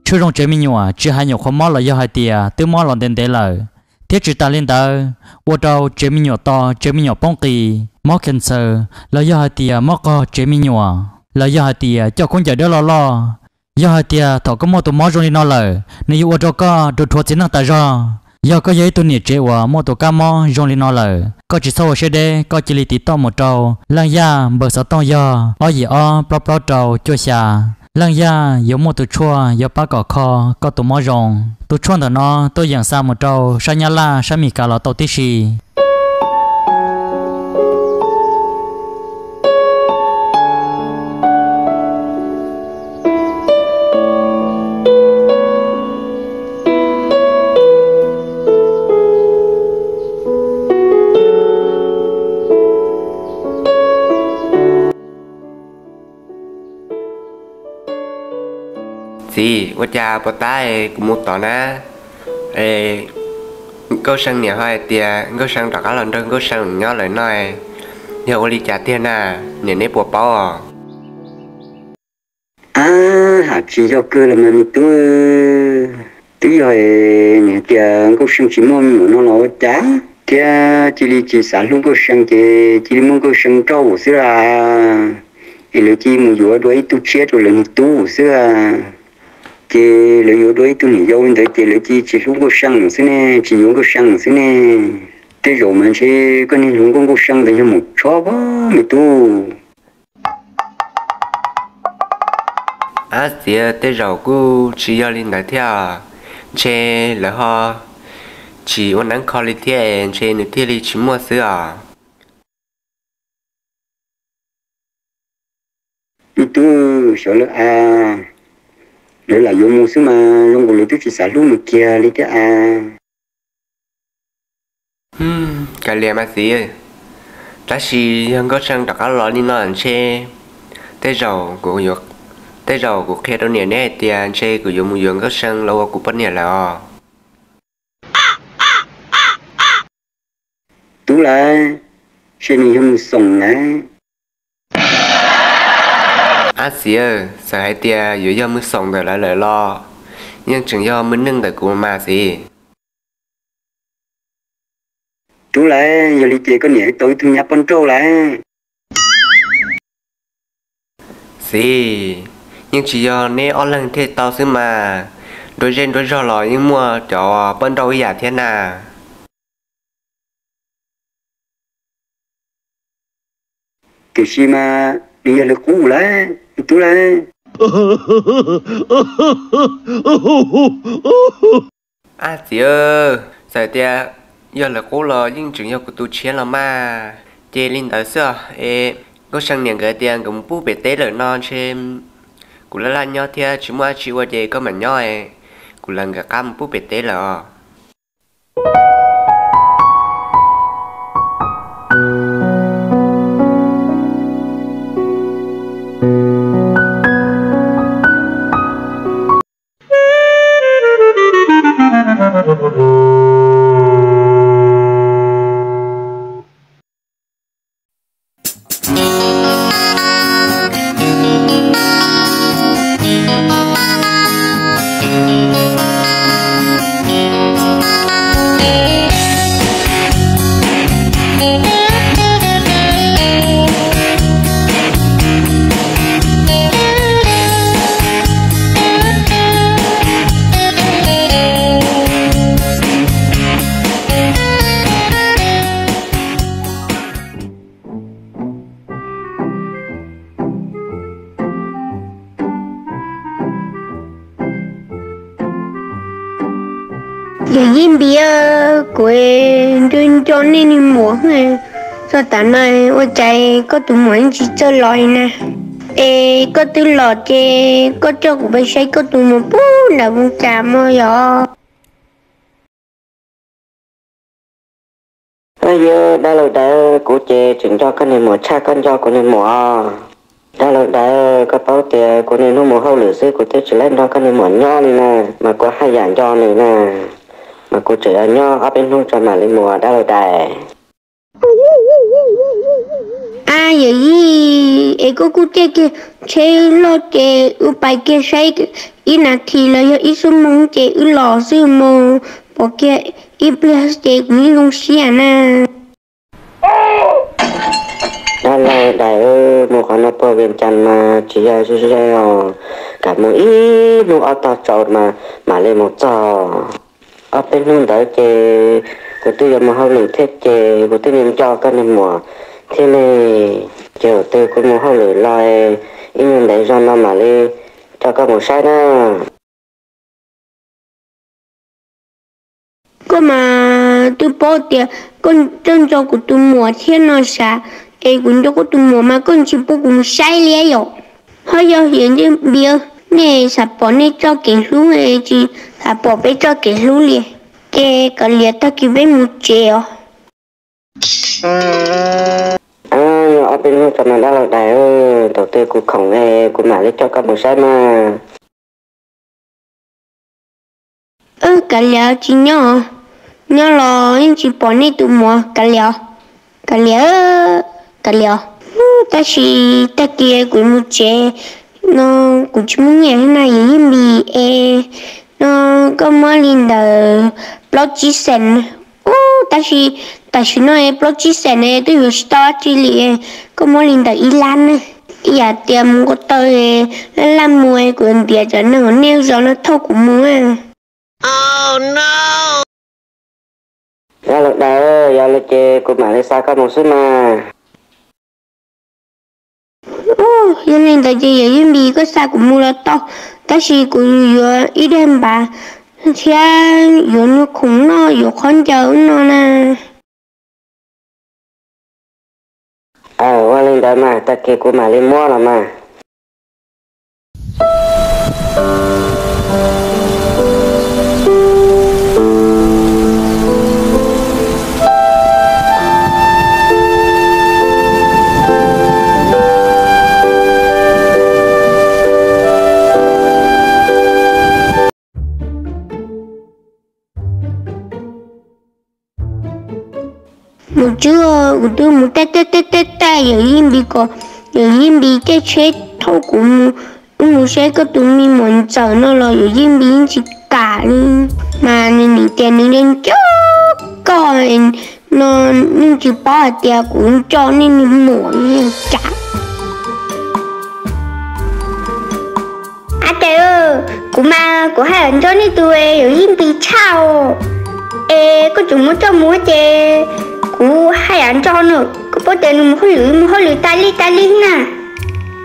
tshuaj zoo tsev me nyuam tsis hais nyuam qhuav mob los yog hais tias twb mob los ntev ntev lawm, thiab tsis tas li ntawd ua rau tsev me nyuam to, tsev me nyuam poob qis, mob cancer los yog hais tias mob qog tsev me nyuam, los yog hais tias coj khaub ncaws dawb loj loj. Yog hais tias thaum koj muaj tus mob zoo li no lawm, nws yuav ua rau koj rau rhuav txiv neej tas zog. Yog koj yog ib tug niam tsev uas muaj tus kab mob zoo li no lawm, koj tsis txhob ua siab deb, koj cia li tiv toj mus rau Leej Yaj npawb xov tooj yog ob yim ob plaub plaub rau cuaj xya. Leej Yaj yuav muaj tus tshuaj yuav pab kom kho koj tus mob zoo. Tus tshuaj ntawm no tuaj yeem xa mus rau sab Nyab Laj sab Mes Kas los tau tib si. Txiv, ua cas puas tab kuv mus tod na, Nkauj See niam ho hais tias Nkauj See rov qab los nrog Nkauj See nyob lawm no, yog ua li cas tiag na, niam neb puas paub os? Ab, ham tsis yog kawg los mas me tub, twb yog nws hais tias Nkauj See tsis muaj me nyuam no los ua cas thiab cia li tsis xav hlub Nkauj See ces cia li muab Nkauj See roj ua xwb a, es lawv cia li mus yuav dua ib tug tshiab rau lawv niag tub ua xwb a. Ces lawv yuav dua ib tug niam yau li ntawd ces lawv cia li tsis hlub Nkauj See xwb ne, tsis yuav Nkauj See xwb ne. Tej zaum mas ntshe koj niag hluas nkauj Nkauj See ntawd yog mus tshob pab me tub. Ab txiv, tej zaum kuj tsis yog li ntawd thiab, ntshe lawv ho tsis ua neeb kho li thiab ntshe nws thiaj li tsis muaj xwb os. Me tub, xyov lawv a, lawv lam yuav mus xwb mas zoo nkaus lawv twb tsis xav hlub nws kiag li thiab a. Kav liam mas txiv, tab sis yog Nkauj See rov qab los li no ntshe tej zaum, tej zaum kuv qhia rau niam neb hais tias ntshe kuv yuav mus yuav Nkauj See los ua kuv poj niam lawm os. Tub lawm, ntshe nws yog Mws Xoom lawm. Ab txiv, txawm hais tias yuav yog Mws Xoom ntawm lawv lawm los yeej tseem yog Mws Neej ntawm kuv mas txiv. Tub lawm, yog li ces koj niam tau ib tug nyab poj nrauj lawm. Txiv, yeej tsis yog neb ob leeg thiaj tau xwb mas, nruab zej nruab zog los yeej muaj cov poj nrauj ib yam thiab na. Tiam sis mas nws yog lawv qub lawm, me tub lawm. Ab txiv, txawm tias yog lawv qub los yeej tseem yog kuv tus tshiab los mas. Ces li ntawd xwb os, es Nkauj See niam nkawd tias nkawd mus pub pem teb lawm no ntshe kuv laj laj nyob thiab tsis muaj dab tsi ua ces koj mam nyob, kuv lawv nkawd qab mus pub pem teb lawm os. Yawm yij Npis, kuv nco nco nej niag muam, txog tav no ua cas koj tus muam yeej tsis txawj los li na? Es koj twb los ces koj coj kuv pais saib koj tus muam puag nram Voos Cas mog yog. Yog dab laug Dawb, kuv ces tseem nco koj niag muam tshaj koj nco kuv niag muam. Dab laug Dawb, koj paub tias kuv niaj hnub mus hauj lwm xwb kuv twb tsis laib nrog koj niag muam nyob li na, mas kuv haj yam nco nws na, mas kuv tseem yuav nyob ob peb hnub tso mam li mus dab laug Dawb. Yawm yij, es koj kuj caij kiag tsheb loj ces wb pais kiag saib ib nas this los yog ib xuab moos ces wb los xwb mas, pom kiag ib pliag ces kuv yeej zoo siab na. Dab laug Dais, mus qhov no puag Vias Cas mas tsis yog ze ze os, kam mus ib hnub ob tog tsaus mas mam li mus txog. Ob peb hnub ntawd ces kuv twb yuav mus hauj lwm thiab ces kuv twb nco nco koj niag muam thiab ne, ces tus twg kuv mus hauj lwm los ib nyuag ntev zog no mam li coj koj mus saib na. Koj mas twb paub tias koj coj nco kuv tus muam thiab no sav, es kuv nco koj tus muam mas koj tsis pub kuv mus saib li yom? Ho yog yawm yij Npis, nej xav pom nej txoj kev hlub tsis xav pom peb txoj kev hlub li, ces kav liam tag kis peb mus tsev os. Yog ob peb hnub tso mas dab laug Dais, thaum twg kuv khoom es kuv mam li coj koj mus saib mas. Kav liam tsis nyob, nyob los yeej tsis pom nej tus muam kav liam, kav liam, kav liam. Tab sis tag kis kuv mus tsev no, kuv tsis muaj nyiaj na yawm yij Npis es, no koj muab li ntawm plaub tsib xees. Ub, tab sis tam sim no plaub tsib xees ne twb yuav tsis tau dab tsi li, koj muab li ntawm ib lab ne. Ib yam tias mus nkaus taw laj laj mus, kuv ntiav cov neeg uas nej zos no thauj kuv mus. Dab laug Dais, yog li ces kuv mam li xa koj mus xwb mas. Yog li ntawd ces yawm yij Npis koj xa kuv mus los tau, tab sis kuv yuav ib daim npav thiab yuav nyuag khoom noj, yuav khaub ncaws no na. Ua li ntawd mas tag kis kuv mam li muab los mas. Mus tsuag, kuv twb mus taij taij taij taij yawm yij Npis kom yawm yij Npis caij tsheb thauj kuv mus, wb mus saib koj tus me muam ntxawm no los yawm yij Npis yeej tsis kam li. Mas nws nim tias nws nco nco koj no, yeej tsis paub hais tias kuv nco nej niag muam li cas. Ab tsaws, kuv mas kuv haj yam nco nej tus yawm yij Npis tshaj os. Es koj tseem muab coj mus ces kuv haj yam nco na. Koj paub tias nws mus hauj lwm, mus hauj lwm tas li tas li na.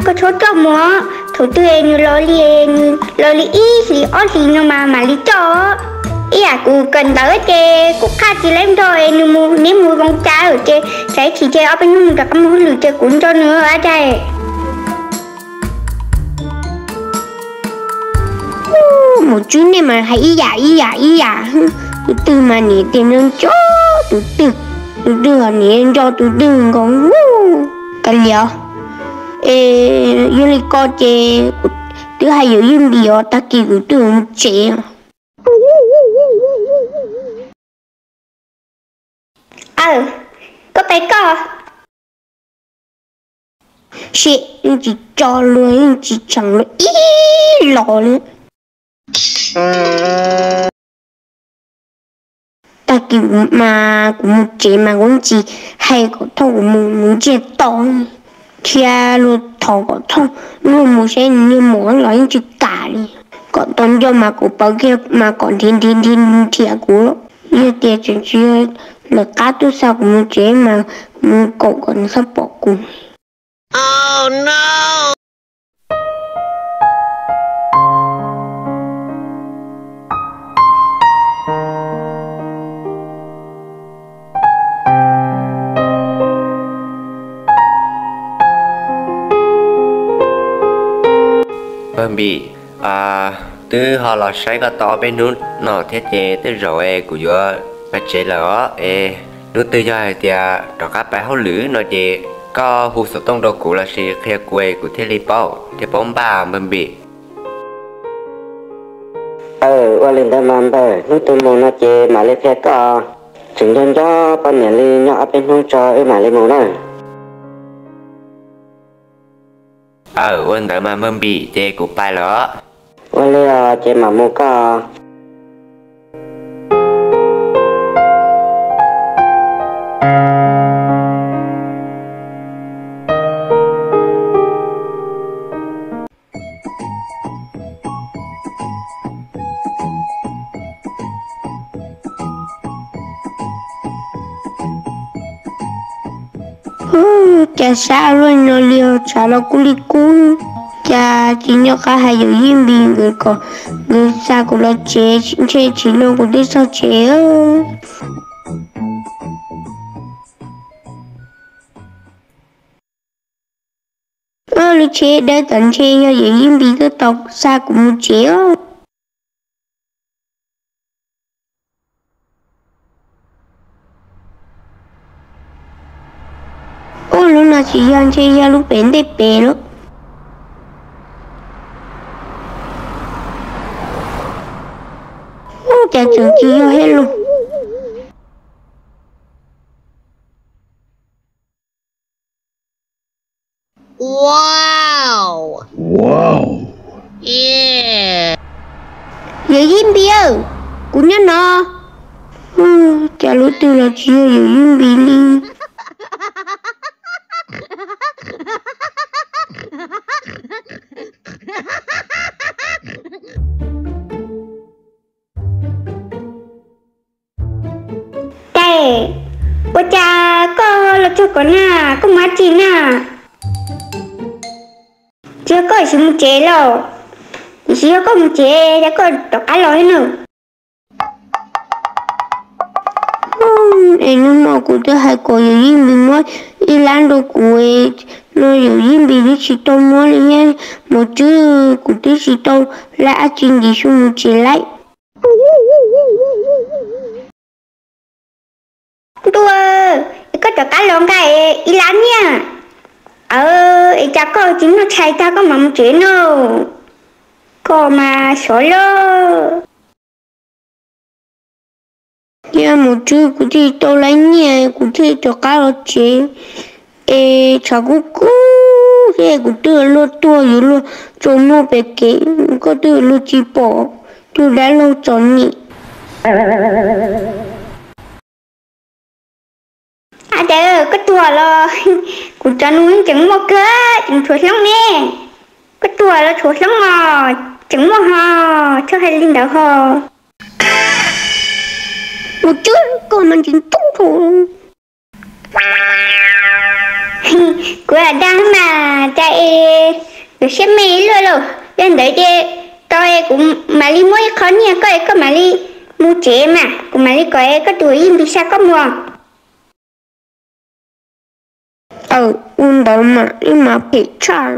Koj txhob coj mus, thaum twg nws los li, nws los li ib hlis ob hlis no mas mam li coj. Ib yam kuv kawm ntawv ces kuv qaj tsis laib nrog nws mus, neb mus zoo cas ces tsam ib chim ces ob peb hnub nws rov qab mus hauj lwm ces kuv nco nws ab tsaws. Mus tsuag, nej mas hais ib yam ib yam ib yam. Tus twg mas nim tias nco nco tus twg, tus twg nim nco tus twg nkaus. Kav liam, es yog li ko ces kuv twb hais yawm yij Npis os, tag kis kuv twb mus tsev. Aw, koj pais koj. Sim, yeej tsis tso luag, yeej tsis tseem luag ib los li. Tag kis mas kuv mus tsev mas kuv tsis hais kom thauj kuv mus, mus ntsiag to, thiab luag thov kom thauj luag mus saib nws niag muam los yeej tsis kam li. Kom tau nco mas kuv pawv kiag mas kom nrhiav nrhiav nrhiav nrhiav kuv. Yog tias tseem tsis lawv qab tuaj xa kuv mus tsev mas mus kaum kom nws txhob pom kuv. Npawg Npis, twb ho los saib koj tau ob peb hnub no thiab ces tej zaum kuv yuav pais tsev lawm os. Es hnub twg yog hais tias rov qab pais hauj lwm no ces koj hu xov tooj rau kuv lossis qhia kuv es kuv thiaj li paub, thiaj paub npaj npawg Npis. Aw, ua li ntawd mas npawg, hnub twg mus no ces mam li qhia koj. Tseem nco nco poj niam li, nyob ob peb hnub tso wb mam li mus na. Aw, ua ntawd mas Npawg Npis, ces kuv pais lawm os. Ua li os, ces mam mus koj. Ub, cas sab luaj no li, tshav los kuj li kub. Cas tsis nco qab hais yawm yij Npis nkawd kom nkawd xa kuv los tsev, ntshe tsis no kuv twb txog tsev. Ub, lub tsheb dawb tom ntshe yog yawm yij Npis tuaj tos xa kuv mus tsev os. Ub, lub no tsis yog, ntshe yog lub pem ntej pem lawm. Ub, cas tseem tsis yog thiab lauj. Yawm yij Npis, kuv nyob no. Ub, cas lub twg los tsis yog yawm yij Npis li. Tes, ua cas koj los txog ko na, koj mus dab tsi na? Tsis yog koj yuav mus tsev los? Tiam sis yog koj mus tsev, cas koj rov qab los thiab na? Es hnub no kuv twb hais kom yawm yij Npis muab ib lab rau kuv no, yawm yij Npis twb tsis tau muab li thiab. Mus tswb, kuv twb tsis tau lab dab tsi ntim xyuas mus tsev lawm. Ntuj, es koj rov qab los nqa ib lab niaj. Aw, es cas koj tsis noj tshais tag koj mam mus tsev no? Koj mas xyov lawm. Thiab mus tswb kuv thiaj tau lab nyiaj, kuv thiaj rov qab los tsev. Es tshav kub kub thiab kuv twb luag tuag yuav luag tsaus muag pem kev, koj twb luag tsis pom, twb dab laug txom nyem. Ab, koj tuag los? Kuv cov nus tseem muaj kawg, tseem tshuav hloob ne. Koj tuag los tshuav hloob os, tseem muaj ho, txhob hais li ntawd ho. Mus tswb, koj mas ntxim ntxub. Kuv lam dag mas, cas es yuav siab me luaj lauj. Yog ntawd ces tau es kuv mam li muab ib qho nyiaj koj es koj mam li mus tsev mas, kuv mam li kom es koj tus yij Npis xa koj mus. Aw, ua ntawd mas ib mas phem tshaj.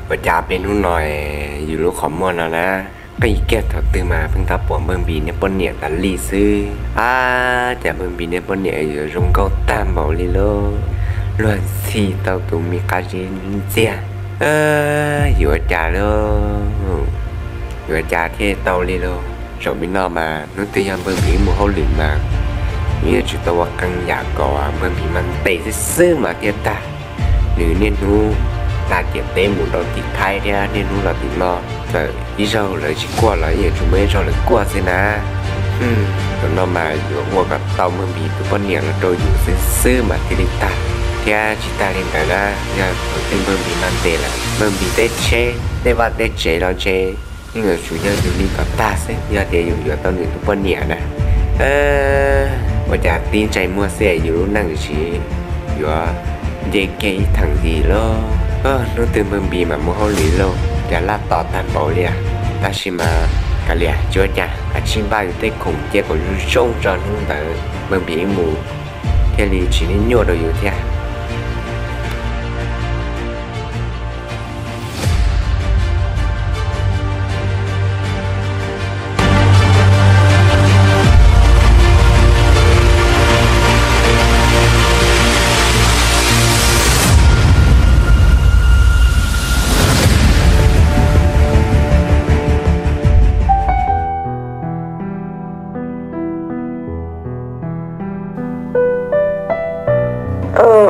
Ua cas peb hnub no yus lub qhov muag no na, qij kiag thaum twg mas pheej tab pom Npawg Npis niag poj niam tas li xwb. Ab, cas Npawg Npis niag poj niam yuav zoo nkauj tag npaum li lauj, luag ntxhi tau tus me qab zib ntxiag. Yuav ua cas lauj, yuav ua cas thiaj tau li lauj. Zaum me no mas hnub twg yog Npawg Npis mus hauj lwm mas nws yeej tsis tau ua qee yam kom Npawg Npis mas ntes xwb xwb mas thiaj tag. Nws niaj hnub hla ciam teb mus rau tim Thaib thiab niaj hnub los tim no. Txawm ib zaug lawv tsis kuaj los yeej yuav tsum muaj ib zaug lawv kuaj xwb na. Hm, zaum no mas yuav ua kom tau Npawg Npis tus poj niam los rau yus xwb xwb mas thiaj li tag, thiab tsis tag li ntawd na, yog thaum twg Npawg Npis no ntes lawm, Npawg Npis tej tsheb tej vaj tej tsev los ntshe yeej yuav tsum yog yus li kom tag xwb yog tias yus yuav tau nws tus poj niam na. Ua cas tib ntsais muag xwb yus lub neej tsis yuav nce kiag ib theem li lauj. Hnub twg Npawg Npis mam mus hauj lwm lauj, cas laj tos tag npaum li. Tab sis mas kav liam tsis ua cas, kav tsij npaj yus tej khoom cia kom zoo zoo tso, hnub ntawd Npawg Npis mus thiaj li tsis nyuaj rau yus thiab.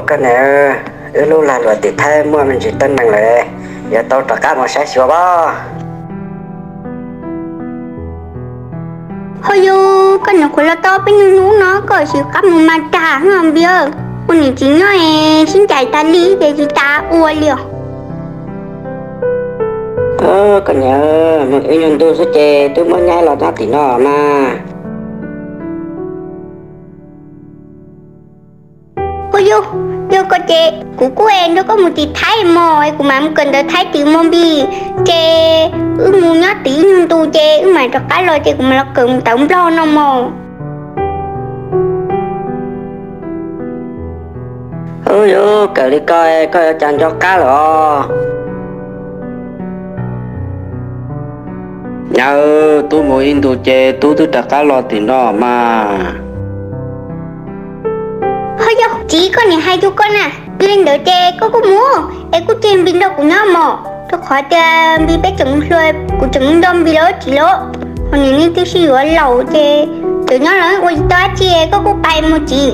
Koj niam, wb lub lag luam tim Thaib muaj me ntsis teeb meem lawm, yuav tau rov qab mus saib xyuas pob. Ho yus, koj nyuam qhuav los tau peb nyuag hnub no koj tsis rov qab mus mas dag Npis, ua niam tsis nyob es sib ncaim tas li ces tsis tas ua li os. Koj niam, mus ib nyuag ntu xwb ces twb muab nyab los nyob tim no mas. Ua yus, yog koj ces kuv kuj es nrog koj mus tim Thaib mog, kuv mam mus kawm ntawv Thaib tim Npawg Npis, ces wb mus nyob tim ib nyuag ntu ces wb mam rov qab los ces kuv mam los kawm mus tawv Nplog no mog. Ub, yuav kawm li ko koj yuav cas nco qab lawm os. Nyab, tub mus ib ntus ces tub twb rov qab los tim no mas. Ho yog txiv koj niam hais rau koj na, li ntawd ces koj kuj mus, es kuj cia Npis nrog kuv nyob mog, rau qhov tias Npis peb tseem hluas, kuv tseem nco Npis lawm tsis los. Ho niam nej twb sib yuav laus ces tseem nyob los ua tsis tau dab tsi, koj kuj pais mus txiv.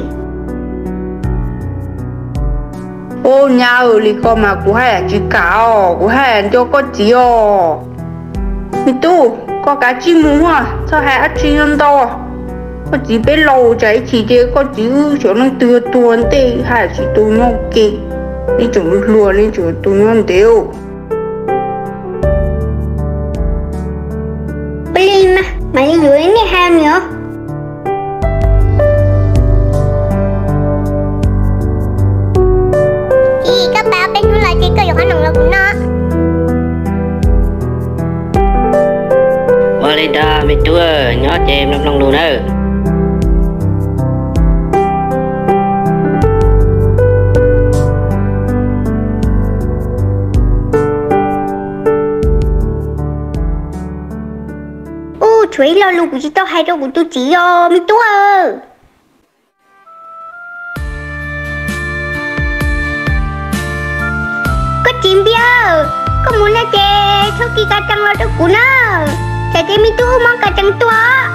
Ub, nyab, li ko mas kuv haj yam tsis kam os, kuv haj yam nco koj txiv os. Me tub, koj kav tsij mus, txhob hais dab tsi ntau. Koj txiv peb laus tsam ib chim ces koj txiv wb xyov leej twg tuag ntej haj tsis tu nyob ke. Nej tseem hluas nej tseem tu nyob ntev. Ua li mas mam li yuav nej hais niam. Txiv, koj pais ob peb hnub los ces koj yuav qhob noom los kuv noj. Ua li ntawd me tub, nyob ces mloog mloog lus nawb. Ub, tshuav ib lo lus kuv tsis tau hais rau kuv tus txiv os me tub. Koj txiv Npis, koj mus no ces txhob kis kas tsees los rau kuv na, tsam ces me tub wb mob kas tsees tuag.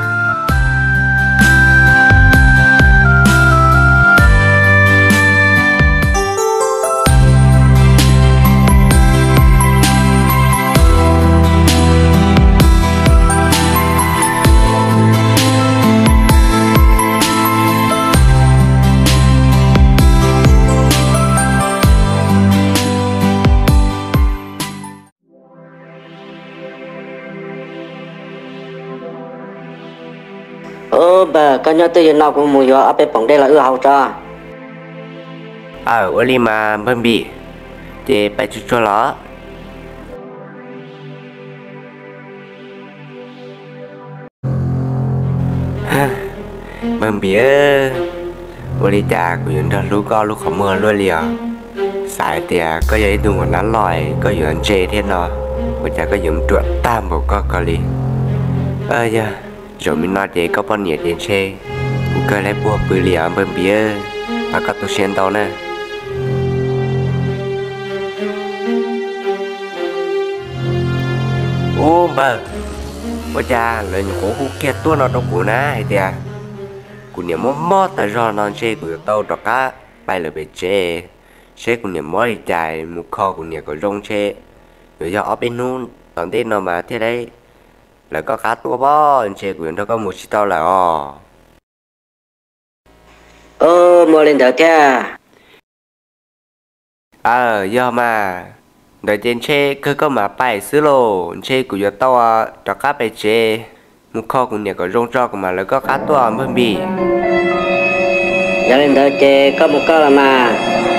Ub npawg, koj nyob twj ywm no kuv mus yuav ob peb poom dej los wb haus tso. Aw, ua li mas npawg Npis, ces pais tsuag tsuag los. Npawg Npis, ua li cas kuv yuav nrog hlub koj lub qhov muag luaj li os? Xav hais tias koj yog ib tug mus nab loj koj yuav ntse thiab no, ua cas koj yuav ruam tag npaum koj ko li? Yog zaum me no ces koj poj niam ces ntshe kuv kawg laib puag pw li os npawg Npis, thov koj tu siab ntau na. Ub npawg, ua cas lawv nyuam qhuav hu kiag tuaj no rau kuv na hais tias kuv niam mob mob tas zog no ntshe kuv yuav tau rov qab pais lawm pem tsev, seb kuv niam mob li cas mus kho kuv niam kom zoo ntshe yuav yog ob peb hnub tom ntej no mas thiaj li lawv koj qab tuaj pob, ntshe kuv yuav nrog koj mus tsis tau lawm os. Ov, muaj li ntawd thiab. Aw, yog mas, ntawd ces ntshe kawg koj mas paim xwb lauj, ntshe kuv yuav tau rov qab pem tsev mus kho kuv niam kom zoo tso kuv mam lawv koj qab tuaj npawg Npis. Yog li ntawd ces koj mus koj los mas.